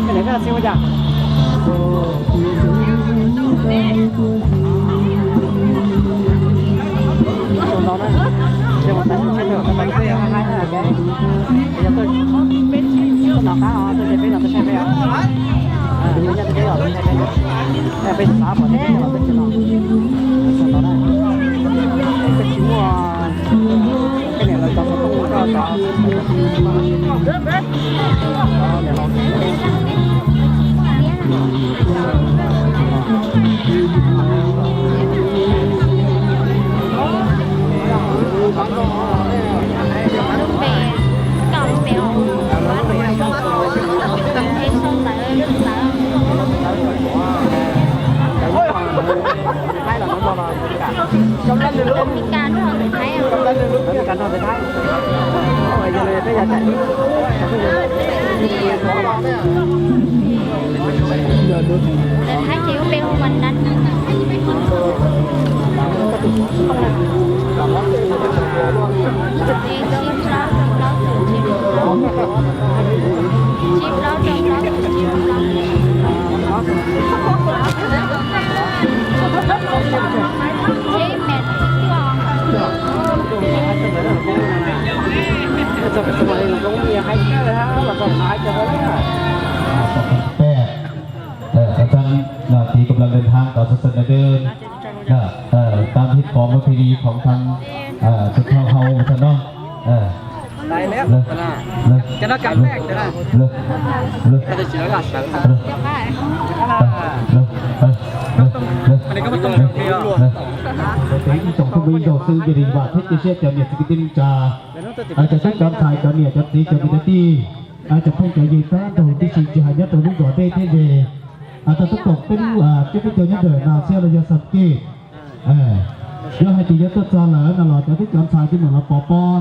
Tus no na, ces mus txog tsev, yog tuaj, tuaj nov qab os, tuaj ze peb no tuaj saib peb os. Yog nyob teb chaws Los tuaj saib peb, peb xav pom teb chaws Los teb chaws no. Txog no na, peb tsis muaj, peb niam lawv cov xov tooj koj cov. Peb, ờ, các bạn, là thì cũng là đơn hàng có sự sự đơn, là, ờ, tam hiệp có một cái đi phòng thắng, ờ, sự thao hậu một phần đó. Ờ. Lơ, lơ, lơ, lơ, lơ, lơ, lơ, lơ, lơ, lơ. Tổng thống Mỹ giáo sư gia đình và thích chia sẻ cho niềm tin tin trà. Cov tub cov ntxhais, cov niam cov txiv, cov kwv cov tij, cov phooj cov ywg, tag nrho tib si tsis hais nyob rau lub zos deb thiab ze, tau tub koom peb lub, peb peb caug nyob ntawm no thiab los yog xam kej. Yog hais tias yuav tuaj txog lawm no los cov tub cov ntxhais twb mam los pov pob,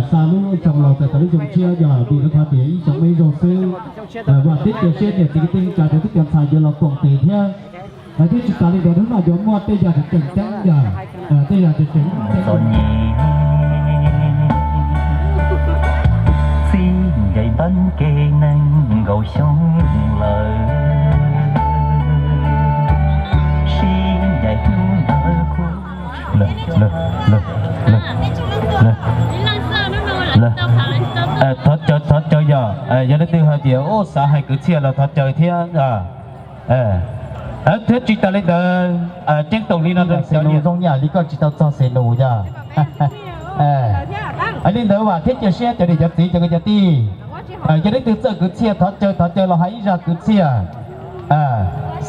xa lub xyoo laus txais tau lub xyoo tshiab yog vim rau qhov tias ib xyoo muaj ib zaug xwb. Vam thiab cia siab niam txiv kwv tij neej tsa cov tub cov ntxhais yuav los koom tes thiab. Thiab tsis tas li ntawd hnub no yuav muaj tej yam tseem ceeb yog, tej yam tseem ceeb txom nyem, txij ncaim npab kev neeg nkaum xyoo lawm, sib ncaim hnub ntawd kuj thov caw, thov caw yog, yog leej twg hais tias ub xav hais kwv txhiaj los thov caw thiab. Thiab tsis tas li ntawd, ceeb toom li no, zoo yam li koj tsis tau txog xes nus yog. Li ntawd vam thiab cia siab cov niam cov txiv cov kwv cov tij, yog leej twg txawj kwv txhiaj thov caw, thov caw los hais ib zaj kwv txhiaj,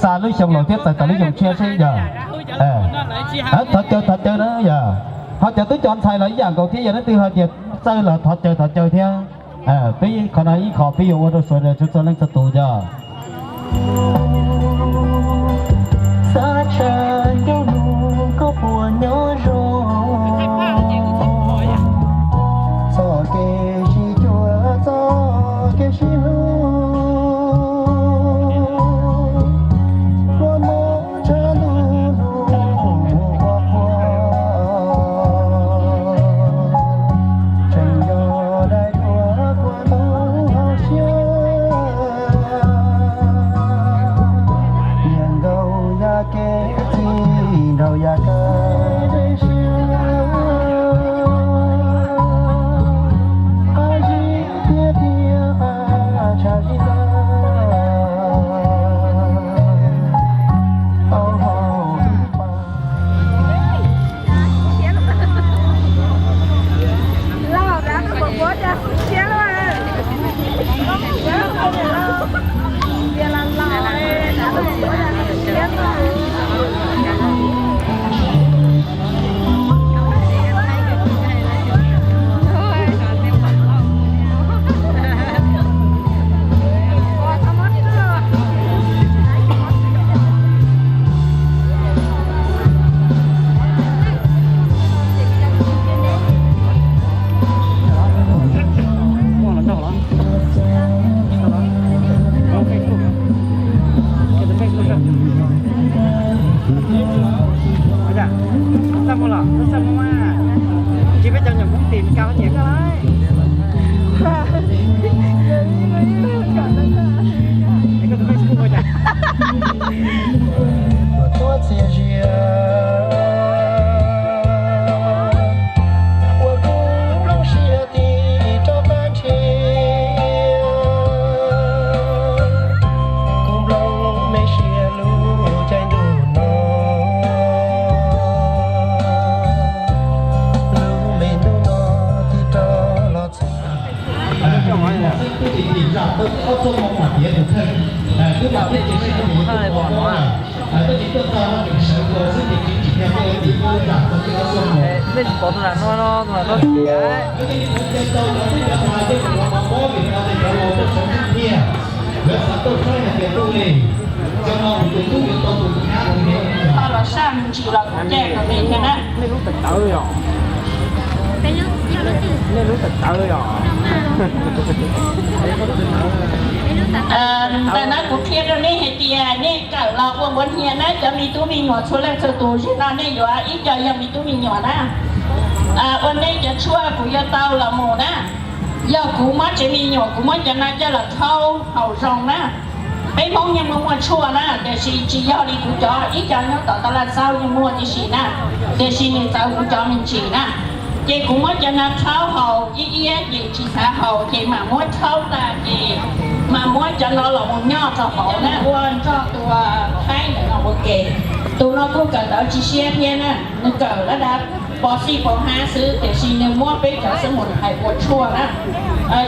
xa lub xyoo laus thiab txais tau lub xyoo tshiab seb yog. Thov caw, thov caw na yog. Ho cov tub cov ntxhais los ib yam nkaus thiab, yog leej twg hais tias txawj los thov caw, thov caw thiab. Peb qhov no ib qho peb yuav ua rau sawv daws txhua txhua leej txhua tus yog. Xav tshaj ncauj lus koj puas nyob zoo, txoj kev sib cuag txoj kev sib hlub, kua muag tshaj lub lub mus qhuav qhuav. Muaj los nrog los? Muaj Facebook. Tus Facebook xwb. Ua cas? Txaj muag los? Txaj muag mas. Tsis peb cov nyuam Hmoob tim Meskas nyiam koj lauj. Es koj tus Facebook ua cas? Tuaj txias zias ua kuv nplooj siab ti rov qab nrhiav, kuv nplooj me siab lub caij ntuj no, lub me ntuj no tig rov los txog. Nej tsis pom tus lam no no, tus lam no tiag. Ho los saj me ntsis los kuv caij kom me thiab na. Nej lub tawv tawv yom? Nej lub tawv tawv yom? Ntawm no kuv qhia rau nej hais tias nej kawm los ua npuav hnia na, cov me tub me nyuam txhua leej txhua tus, zaum no nej yuav ib co yog me tub me nyuam na. Ua nej cov tshuaj kuv yuav tau los mus na. Yog kuv muab tsev me nyuam, kuv muab cov no coj los rhaub haus zoo na. Peb Hmoob yeej muaj muaj tshuaj na, tiam sis tsis yog li kuv cov, ib co nyob tom Taj Laj Xaub yeej muaj tib si na, tiam sis nws txawv kuv cov me ntsis na. Ces kuv muab cov no rhaub haus ib iab ces tsis xav haus, ces mam muab rhaub tas ces mam muab cov no los mus nyoj rau hauv na, ua nrog tus thaib ntawm no ua ke. Tus no kuj kawm ntawv tsis siab thiab na, nws kawm lab dab pov xij pov hab xwb, tiam sis nws muab peb cov xwb mus hais ua tshuaj na.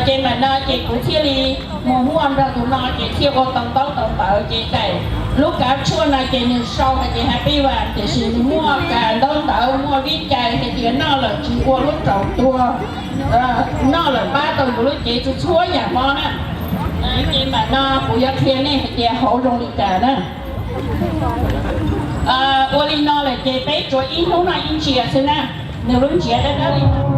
Ces mam no ces kuv thiaj li mus muaj nrog tus no ces thiaj ua tau ntaub tau ntawv ces daim lub kav tshuaj no ces nws sau hais tias happy vas, tiam sis nws muaj kav ntaub ntawv, muaj vib cai hais tias noj lawm tsis ua lub raum tuag, noj lawm pab tau yus lub cev txhua txhua yam mob na. Ces mam no kuv yuav qhia nej hais tias hauv zoo li cas na. Ua li no lawm ces peb tsuas ib hnub noj ib ntsia xwb na, nws lub ntsiav dawb dawb li no.